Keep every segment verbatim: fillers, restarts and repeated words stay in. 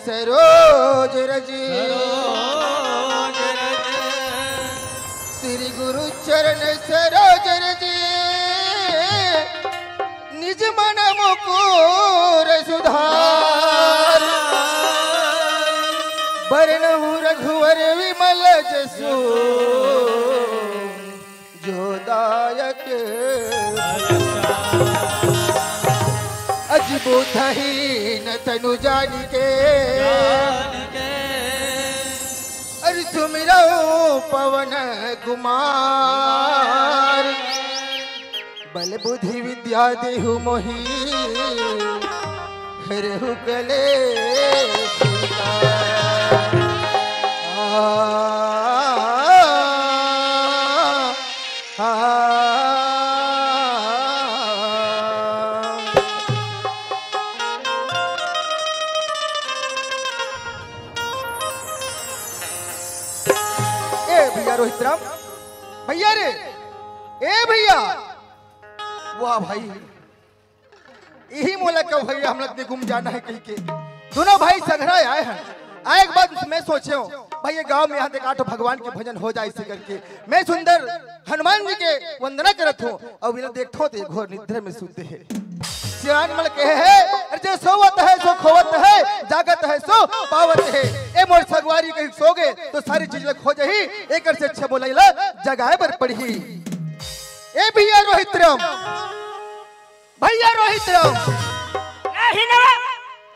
सरोज रज। सरोज रज। श्री गुरु चरण सरोज रज। निज मन मुकुर सुधार। बरनहु रघुवर विमल जसु। जो दायक। अजि बोधहीन तनु जानिके। अरे सुमिरौ पवन कुमार। बल बुद्धि विद्या देहु मोहि। हरहु कलेश विकार। आ, आ, आ। ए भैया रोहित राम, भैया रे, ए भैया, वाह भाई, इही मोला कहो भैया, हमला निकुम जाना है कहिके। दोनों भाई संघरा आए हैं। आए के बाद मैं सोचे हूँ, भाई, ये गांव में यहाँ देखा तो भगवान के भजन हो जाए इसे करके। मैं सुंदर हनुमान जी के वंदना करत हूँ और बिना देखो तो ये घोर निद्रा में सुते है। सियान मन कहे है, अरे जो सोवत है सो खोवत है, जागत है सो पावत है। ए मोर संगवारी कहीं सो गए तो सारी चीज ला खो जाही, एकर से अच्छा मोला इला जगाए बर पड़ही। ए भैया रोहित राम, भैया रोहित राम। नहीं ना,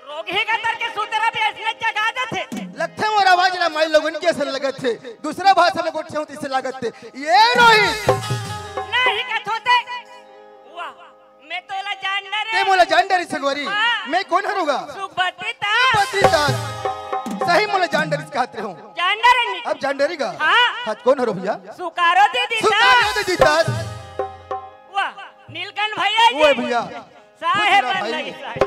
रोगही का तर के सुतरा भी ऐसने जगा देथे। लगथे मोर आवाज ला माई लोगन के असन लगत हे। दूसरा भाषा में गोठियाहूं तइसे लागत हे। ये रोहित। नहीं कथों ते। वाह, मैं तो एला जान डरे। ते मोला जान डरे संगवारी। हाँ। मैं कोन हरंव गा? सुखवती दास। सुखवती दास। सही मोला जान डरे कहत रहे हूँ। जान डरे नहीं। अब जान डरे गा? हाँ। हाँ, कोन हरंव भैया? सुकारो दीदी दास। सुकारो दीदी दास। वाह, नीलकंठ भैया जी। ओए भैया। साहेब खुश रहा भाई। लगी साहेब।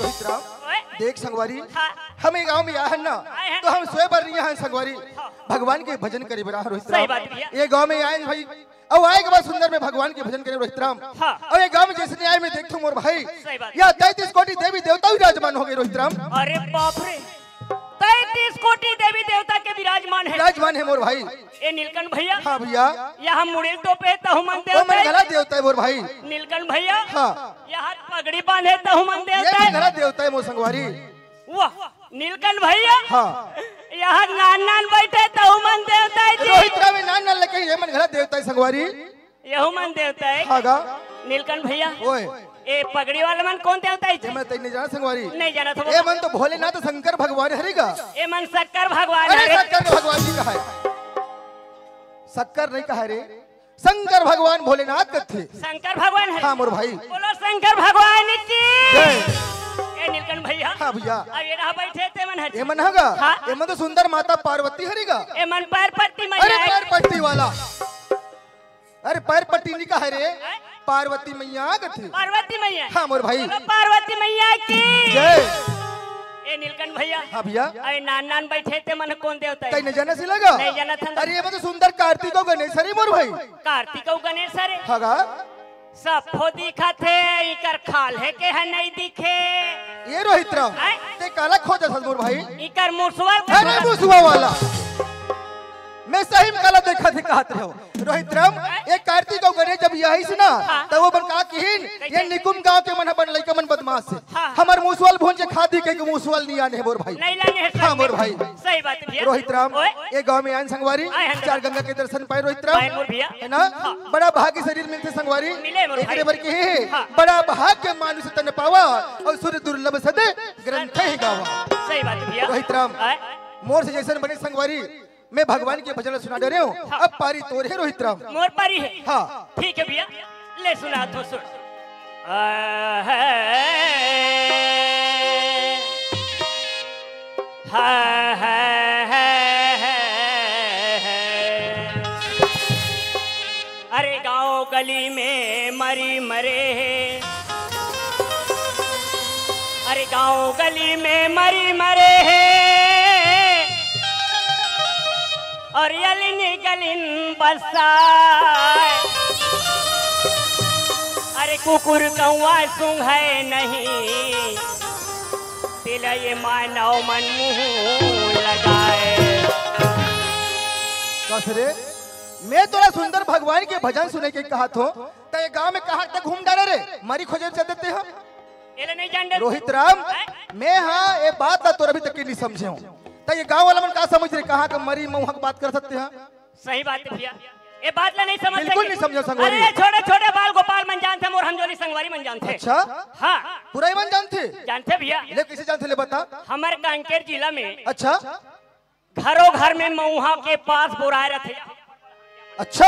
रोहित राम, ओए। देख संगवारी, हाँ। हम ये गांव में आए हन ना, आए हन। तो हम सोए बर नहीं आए हन संगवारी। हाँ। भगवान के भजन करे बर आए हन रोहित सही राम। बात भैया। ये गांव में आए हन भाई, अउ आए के बाद सुंदर में भगवान के भजन करे रोहित राम। हाँ। अउ ये गांव में जइसने आए मैं देखथंव मोर भाई, सही बात। यहाँ तैंतीस कोटि देवी देवता विराजमान हो गए रोहित राम। अरे बाप रे, तैंतीस कोटि देवी देवता के विराजमान है। विराजमान है मोर भाई। ए नीलकंठ भैया। हाँ भैया। यहाँ मुड़ी ल तोपे तहु मन ओ मन देवता है। घला देवता है मोर भाई। नीलकंठ भैया। हाँ। यहाँ पगड़ी बांधे तहु मन ये देवता मन है। घला देवता है मोर संगवारी। वाह, नीलकंठ भैया। हाँ। यहाँ नान नान बैठे तहु मन देवता है जी। रोहित राम नान नान लगे ये मन घला देवता है संगवारी। यहू मन देवता है। हाँ गा। नीलकंठ भैया। ओए। ए पगड़ी वाला मन कोन देवता है? ये मैं तई नहीं जाना संगवारी। नहीं जाना था। ये मन तो भोलेनाथ शंकर भगवान हरे गा। ये मन शक्कर भगवान अरे हरे। शंकर भगवान जी कहा है। शक्कर नहीं कहा रे, शंकर भगवान भोलेनाथ कथे। शंकर भगवान है। हाँ मोर भाई। बोलो शंकर भगवान की। जय। ए नीलकंठ भैया। हाँ भैया। अब ये रहा बैठे ते मन हर। ये मन हगा। हाँ। ये मन तो सुंदर माता पार्वती हरे गा। ये मन पार्वती अरे मैया है। पार्वती वाला। अरे पैर पट्टी नहीं कहा रे, हैं? पार्वती मैया कथे। पार्वती मैया। हाँ मोर भाई। बोलो पार्वती मैया की। जय। ए नीलकंठ भैया। हाँ भैया। अरे नान नान बैठे ते मन कोन देवता है? तई नहीं जाना सिला गा? नहीं जाना था। अरे ये तो सुंदर कार्तिक अउ गणेश हरे मोर भाई। कार्तिक अउ गणेश हरे। हाँ गा। सब फो दिखा थे, इकर खाल है के है नहीं दिखे। ये रोहित राम, हैं? ते काला खोजत हस मोर भाई? इकर मुसवा अरे मुसवा वाला। मैं सही में काला देखा थे कहत रहे हंव। रोहित राम, ये कार्तिक अउ गणेश जब ये आइस ना, हाँ। तब वो मन का किहिन, कैसे? ये निकुम गांव के मन ह बन लइका मन बदमाश हे। हाँ। हमर मुसवा ल भूंज के खा दी कहिके मुसवा ल नहीं आने हे मोर भाई। नहीं लाने हे हाँ, मोर भाई। सही बात भैया। रोहित राम, ओए। ये गांव में आयन संगवारी, आए हन चार संगवारी। गंगा के दर्शन पाए रोहित राम। पाए मोर भैया। है ना? हाँ। बड़ा भाग्य शरीर मिलथे संगवारी। मिले मोर एकरे भाई। बर किहे, हाँ। बड़ा भाग्य मानुष तन पावा अउ सुर दुर्लभ सद ग्रंथ ही गावा। सही बात भैया। रोहित राम, आए। मोर से जइसन बने संगवारी, मैं भगवान के भजन सुना डरे हंव। हाँ। अब पारी तोर हे रोहित राम। मोर पारी हे। हाँ। ठीक हे भैया, ले सुना तो सुन। आ, है। हा, हा, हा, हा, हा। अरे गांव गली में मरी मरे हे, अरे गांव गली में मरी मरे हे, अउ अलिन गलिन बसाए। अरे कुकुर कौआ सूंघे नहीं, एला ये मानव मन मुंह लगाए। कस रे, मैं तोला सुंदर भगवान के भजन सुने के कहत हों, त ये गांव में कहां तक घूम डारे रे, मरी खोजे चल देते हो। एला नहीं जान डर। रोहित राम, हैं? मैं हां, ये बात ला तोर अभी तक के नहीं समझे हों। त ये गांव वाला मन का समझ रे, कहां का मरी मऊहा के बात कर सकते हैं? सही बात है भैया, ये बात ला नहीं समझ बिल्कुल सके। नहीं समझो संगवारी। अरे छोटे छोटे बाल गोपाल मन जानथे, मोर हमजोली संगवारी मन जानथे। अच्छा? हां। पूरा ही मन जानथे? जानथे भैया। ले कैसे जानथे ले बता। हमर कांकेर जिला में अच्छा? घरों घर में मऊहा के पास बोराए रथे। अच्छा,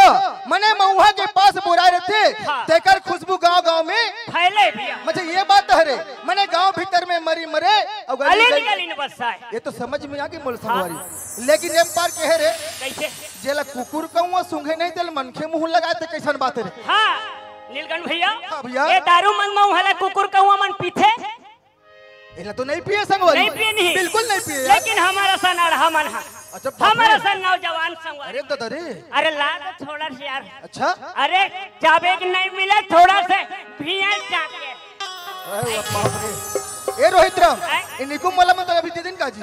मने मऊहा के पास बोराए रथे, हां। तेकर खुशबू गांव गांव में फैले भैया। अच्छा, ये बात है रे, मने गांव भीतर में मरी मरे अउ गली अली गली गली न बसाए। ये तो समझ में आ गई मोला संगवारी। हां। लेकिन एक बार कहे रे, कैसे? जेला कुकुर कौआ सूंघे नहीं, तेला मनखे मुंह लगाए, ते कैसन बात है रे? हां, नीलकंठ भैया। हां भैया। ये दारू मन मऊहा ला कुकुर कौआ मन पीथे? एला तो नहीं पिए संगवारी। नहीं पिए नहीं। बिल्कुल नहीं पिए यार। लेकिन हमर असन अड़हा मन हा। अच्छा, बाप रे। हमर असन नौजवान संगवारी। अरे दादा रे। अरे ला तो छोड़ा से यार। अच्छा। अरे जाबे के नहीं मिले थोड़ा से भियल जाके। अरे बाप रे। ए रोहित राम, हैं? ए निकुम वाला मन तो अभी दे दिन का जी।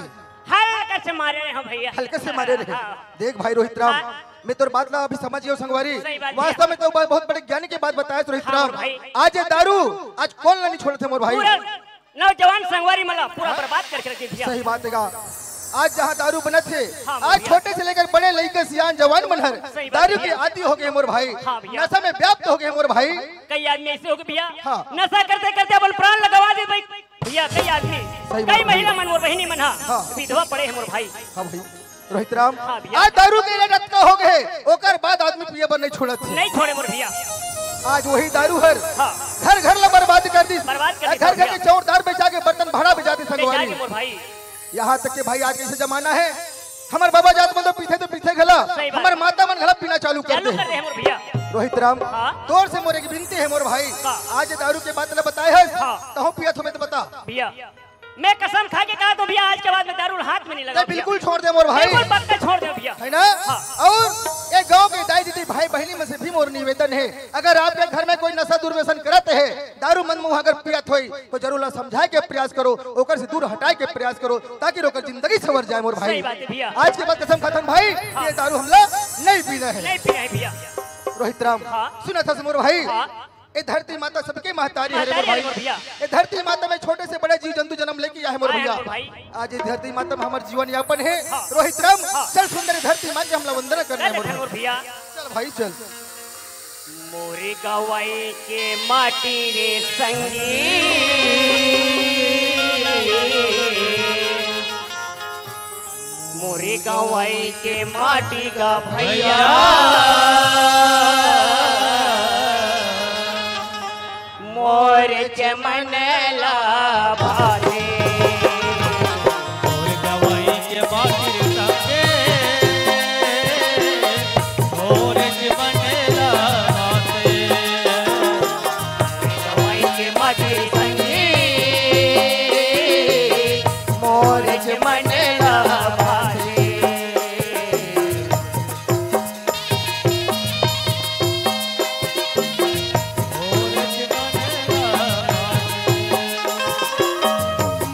हल्का से मारे रहे हो भैया। हल्के से मारे रहे। हां। देख भाई रोहित राम, हां। मैं तोर बात ला अभी समझ गया हूं संगवारी। सही बात वास्तव भैया। में तो ब-, बहुत बड़े ज्ञानी के बात बताया रोहित हां राम। भाई। आज ये दारू, आज कौन ला नहीं छोड़त हे मोर भाई? पूरा नौजवान संगवारी मन ला पूरा हां? बर्बाद करके रख दे भैया। सही बात है गा। आज जहां दारू बनत हे, हां आज भैया। छोटे से लेकर बड़े लइका सियान जवान मन हर सही बात दारू के भैया। आदी हो गए मोर भाई। हां भैया। नशा में व्याप्त हो गए मोर भाई। कई आदमी ऐसे हो गए भैया, हां। नशा करते करते अपन प्राण लगवा दे भाई। भैया, कई आदमी, सही बात कई है। महिला मन, मोर बहिनी मन हा, हाँ। विधवा पड़े हे मोर भाई। हाँ भाई, रोहित राम, हाँ भैया। आज दारू के लत का हो गए, ओकर बाद आदमी पिए बर नहीं छोड़त हे। नहीं छोड़े मोर भैया। आज वही दारू हर हाँ। घर घर ला बर्बाद कर दिस। बर्बाद कर दिस घर घर भैया। के चाउर दार बेचा के बर्तन भाड़ा बेचाते बेचा संगवारी। के मोर भाई। यहाँ तक के भाई आज कैसे जमाना है, हमर बाबा जात मन तो पीथे तो पीथे घला, सही बात। हमर माता मन घला पीना चालू कर चालू दे। कर दे हे मोर भैया। रोहित राम, हाँ। तोर से मोर एक विनती है मोर भाई, का? आज ये दारू के बात ल बताए हस, हाँ। तहूँ पियत होबे तो बता। भैया, मैं कसम खा के कहा तो भैया, आज के बाद मैं दारू हाथ में नहीं लगा नहीं, भैया। बिल्कुल छोड़ दे मोर भाई। बिल्कुल पक्का छोड़ दे भैया। है ना? हाँ। और ये गांव के दाई दीदी भाई बहनी मन से भी मोर निवेदन है, अगर आपके घर में कोई नशा दुर्व्यसन करत है, दारू मन मुंह अगर पियत होई, तो जरूर ला समझाए के प्रयास करो, ओकर से दूर हटाए के प्रयास करो, ताकि ओकर जिंदगी संवर जाए मोर भाई। सही बात है भैया। आज के बाद कसम खाथन भाई, हाँ। ये दारू हमला नहीं पीना है। नहीं पीना है भैया। रोहित राम, हाँ। सुनत हस मोर भाई, हाँ। ए धरती माता सबके महतारी हरे मोर महतारी हरे भाई। मोर भैया। ए धरती माता में छोटे से बड़े जीव जंतु जन्म लेके आए मोर आए भैया। मोर भाई। आज ये धरती माता में हमर जीवन यापन है। हाँ। रोहित राम, हाँ। चल सुंदर धरती माँ के हमला वंदना करना है चल मोर धन भाई। मोर भैया। चल भाई चल। मोरे गंवई के माटी रे संगी, मोरे गंवई के माटी का भैया, मोर चमन ला भाथे। मोर गंवई के माटी रे संगी, मोर चमन ला भाथे। गंवई के माटी संगी, मोर चमन ला भाथे।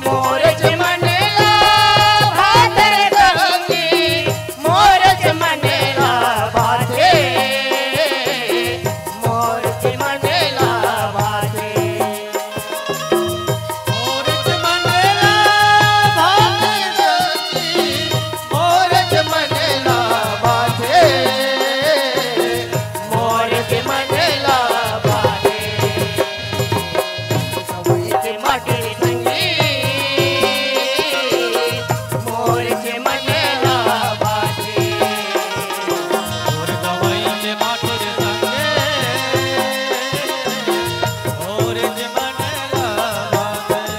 मोर चमन ला भाथे रे संगी, मोर चमन ला भाथे, मोर चमन ला भाथे। मोर चमन ला भाथे रे संगी, मोर चमन ला भाथे, मोर चमन ला भाथे। गंवई के माटी रे संगी, मोर चमन ला भाथे। मोर गंवई के माटी रे संगी, मोर चमन ला भाथे।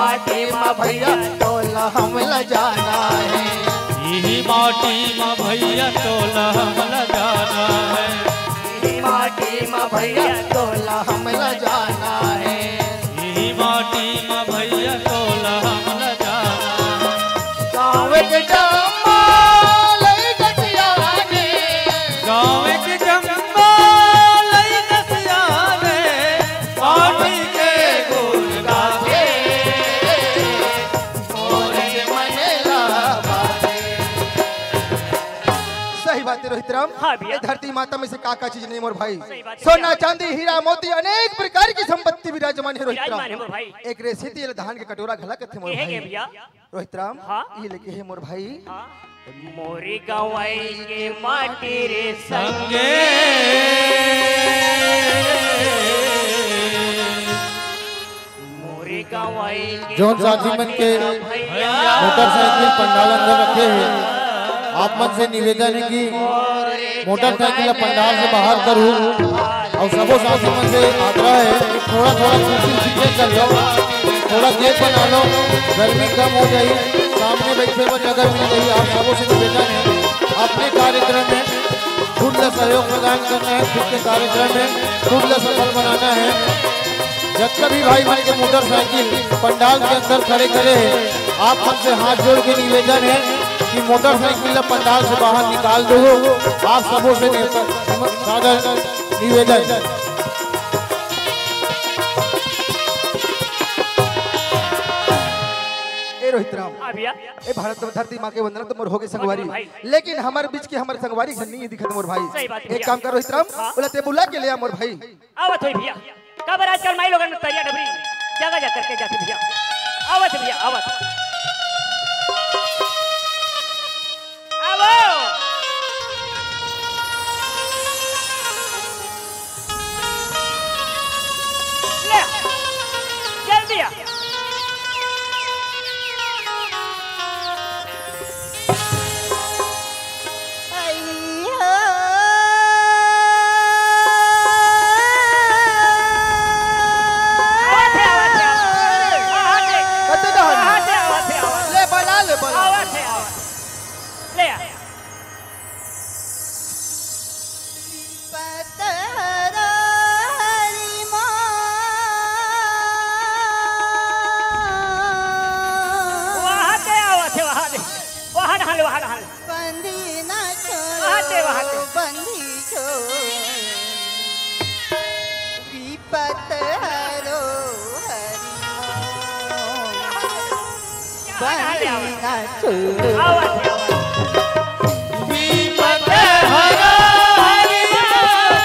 माटी म भैया तोला हमला जाना हे। इही माटी म भैया तोला हमला जाना हे। इही माटी म भैया तोला हमला जाना हे। इही माटी म भैया तोला हमला जाना हे। गाँव के जम्मा लइका सियाने। गाँव के जम्मा लइका सियाने। माटी के गुण गाथे। मोरे मन ला बाथे। सही बात हे रोहित राम। हाँ भैया। ए धरती माता में से का का चीज नहीं मोर भाई। सही बात हे सोना, भैया। चांदी, हीरा, मोती, अनेक प्रकार की संपत्ति विराजमान हे रोहित राम। विराजमान हे मोर भाई। एकरे सेती एला धान के कटोरा घला कथे मोर भाई। भैया। रोहित राम, हाँ? ये लेके हे मोर भाई। हाँ। मोरी गंवई के माटी रे संगे। मोरी गंवई के जोन साथी मन के भैया। मोटरसाइकिल पंडाल अंदर रखे हे, आप मन से निवेदन हे कि मोटरसाइकिल ला पंडाल से बाहर करू अउ सबो साथी मन से आग्रह हे, थोड़ा थोड़ा कुर्सी पीछे कर लो, थोड़ा gap बना लो, गर्मी कम हो जाही, सामने बैठे बर जगह मिल जाही। आप सबो से निवेदन हे, अपने कार्यक्रम में खुद ला सहयोग प्रदान करना हे, खुद के कार्यक्रम में खुद ला सफल बनाना हे। जतका भी भाई मन के मोटरसाइकिल पंडाल के अंदर खड़े करे हे, आप मन से हाथ जोड़ के निवेदन हे कि मोटरसाइकिल ला पंडाल से बाहर निकाल दो। आप सबो से निवेदन, सादर निवेदन। ए रोहित राम, हाँ भैया। ए भारत धरती माँ के वंदना तो मोर होगे संगवारी, भाई। लेकिन हमर बीच के हमर संगवारी घन नहीं दिखत मोर भाई। सही बात हे एक भैया। काम कर रोहित राम, हाँ। ओला ते बुला के ले आ मोर भाई। आवत होही भैया, काबर आजकल माई लोगन में तरिया डबरी जगह जगह करके जाथे भैया। आवत भैया, आवत। आवो। ले, जल्दी आ। कते डहन? ले बला, ले बला। ले आ। वहाँ से आवत हे, वहाँ से। वहाँ डहन ले, वहाँ डहन ले। बंदी ना छोड़ो, वहाँ से, वहाँ से। बंदी छोड़ो। विपत हरो हरि मोर। बंदी ना छोड़ो। आवत हे, आवत हे। विपत हरो हरि मोर।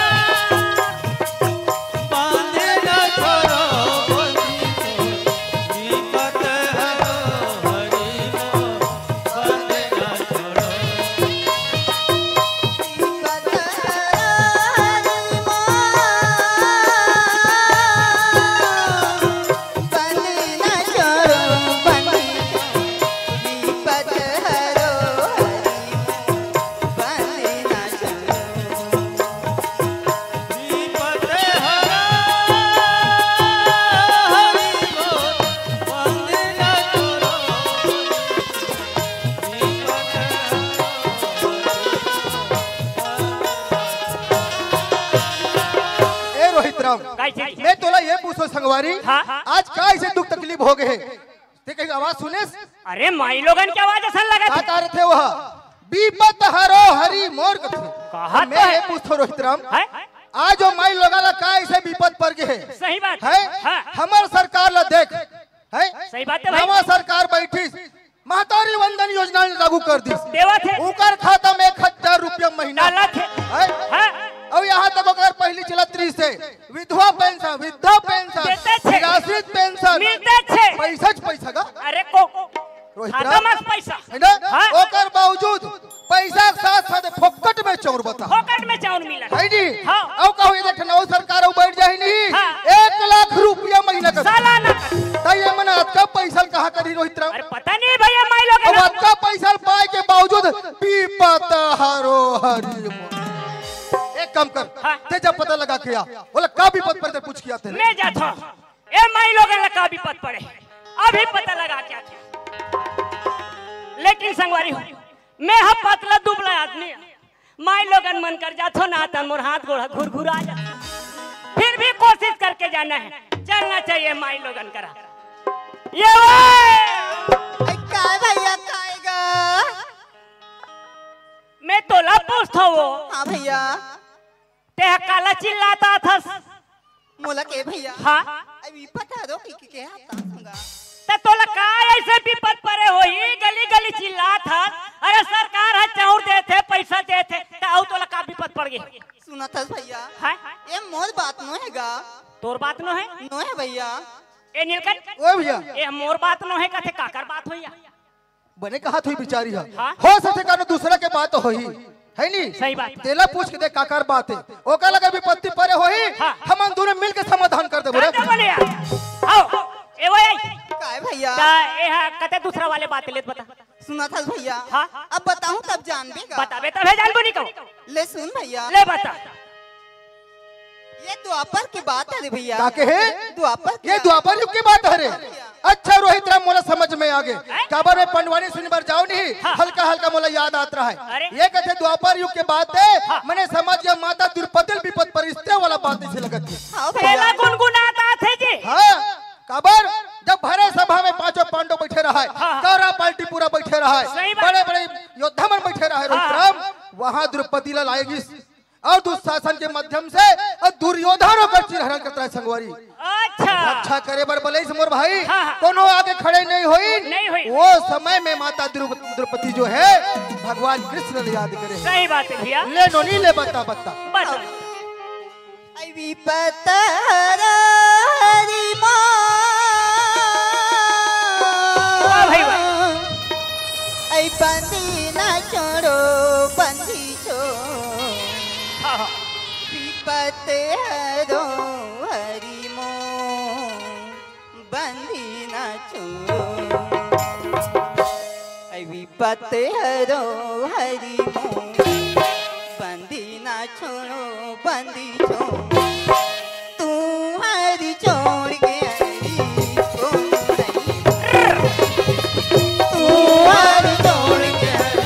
ए रोहित राम, काय चीज? मैं तोला ये पूछो संगवारी, हाँ? आज का ऐसे दुख तकलीफ हो गए? ते कहीं आवाज सुनेस? अरे माई लोगन के आवाज असन लगत का हे। कारत हे वह? बीपत हरो हरि मोर कथे। कहा मैं तो ये पूछो रोहित राम, हैं? आज वो माई लोगन ला का ऐसे बीपत पर गए हे? सही बात हे। हैं? हाँ। हमर सरकार ला देख, हैं? सही बात हे भाई। नवा सरकार बैठिस, महतारी वंदन योजना लागू कर दिस। देवत हे। उकर खाता में एक हजार रुपया महीना। डालत हे। हैं? हाँ। अउ यहाँ तक ओकर पहली चलत रहिस हे, विधवा पेंशन, वृद्धा पेंशन, देते थे। निराश्रित पेंशन। मिलते थे। पैसा च पैसा गा। अरे को, रोहित खाता राम। में पैसा। हे ना? हाँ। ओकर बावजूद पैसा के साथ साथ फोकट में चाउर बता। फोकट में चाउर मिला। हे जी? हाँ। अउ कहूँ ये देख नवा सरकार अउ बैठ जाही नहीं। हाँ। एक लाख रुपया महीना का। सालाना। त ये मन अतका पैसा कहाँ करी रोहित राम? अरे पता नहीं भैया माई लोग अब ना। अतका पैसा पाए के बावजूद बीपत हरो हरि मोर। एक काम कर, हाँ। ते जब पता लगा के आ, बोला का बीपत पर ते पूछ किया तेरे? मैं जाता हूँ। ए माई लोगन ला का बीपत पड़े? अभी पता लगा क्या थे। लेकिन संगवारी हो, मैं ह पतला दुबला आदमी, माई लोगन मन कर जाथो ना, तन मोर हाथ गोड़ घुरघुरा जाथे। फिर भी कोशिश करके जाना है, चलना चाहिए माई लोगन करा। ये वो! ए, काय भैया, काय गा? मैं तोला पूछथो वो। हाँ भैया। तेहा काला चिल्लात हस? मोला के भैया? हाँ। अभी पता दो कि, कि, के हफ्ता होगा। त तोला का ऐसे विपत परे होही, गली गली चिल्लात हस? अरे सरकार ह चाउर देथे, पैसा देथे, त अउ तोला का विपत पड़ गे? सुनत हस भैया? हाँ? ये मोर बात नो हे गा। तोर बात नो हे? नो हे भैया। ए नीलकंठ। ओ भैया। ए मोर बात नो हे कथे काकर बात होही या? बने कहत होही बिचारी ह। हाँ? हो सकथे कानो दूसरा के बात होही, है नी? सही बात। तेला पूछ के देख काकर बात हे, ओकर लगे विपत्ति परे होही, हाँ। हमन दोनों मिल के समाधान कर देबो रे। कर देबो ले यार। आओ, ए वो, ए। काय भैया? त ए हा, कते दूसरा वाले बात लेत बता। सुनत हस भैया? हाँ। अब बताहूँ तब जानबे गा। बताबे तभे जानबो नी कहूँ। ले सुन भैया। ले बता। ये द्वापर के बात हे रे भैया। का कहे? द्वापर के ये बात। द्वापर युग के बात हे रे। अच्छा रोहित राम, मोला समझ में आ गे। हैं? काबर मैं पंडवानी सुने बर जाओ नहीं, हाँ। हल्का हल्का मोला याद आत रहा हे। अरे। ये कथे द्वापर युग के बात हे, हाँ। मने समझ गे माता द्रौपदी ल विपत परिस्थिति वाला बात इसे लगत हे। हाँ भैया। तेला गुनगुनात आथे जी। हाँ, काबर जब भरे सभा में पांचों पांडव बैठे रहा हे, हाँ, हाँ। कौरव पार्टी पूरा बैठे रहा हे, सही बात। बड़े बड़े योद्धा मन बैठे रहे, हाँ, रोहित राम, वहां द्रौपदी ला लाए गिस और दुशासन के माध्यम से और दुर्योधन ओकर चीरहरण करत रहे संगवारी। अच्छा। रक्षा करे बर बलइस मोर भाई, हाँ, हाँ। कोनो आगे खड़े नहीं होई। नहीं होई। वो समय में माता द्रौ-, द्रौपदी जो हे भगवान कृष्ण ला याद करे। सही बात हे भैया। ले नोनी ले बता बता। बता। ऐ विपत हरो हरि मोर। वाह भाई वाह। ऐ बंदी ना छोड़ो, बंदी छोड़। हाँ, हाँ। विपत हरो हरि मोर, बंदी ना छोड़ो। ऐ विपत हरो हरि मोर, बंदी ना छोड़ो, बंदी छोड़। तू हरि छोड़ के हरि छोड़ नहीं। तू हरि छोड़ के हरि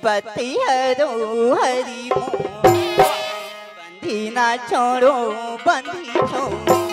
पति हरो हरि मोर, बंदी ना छोड़ो, बंदी छोड़ो।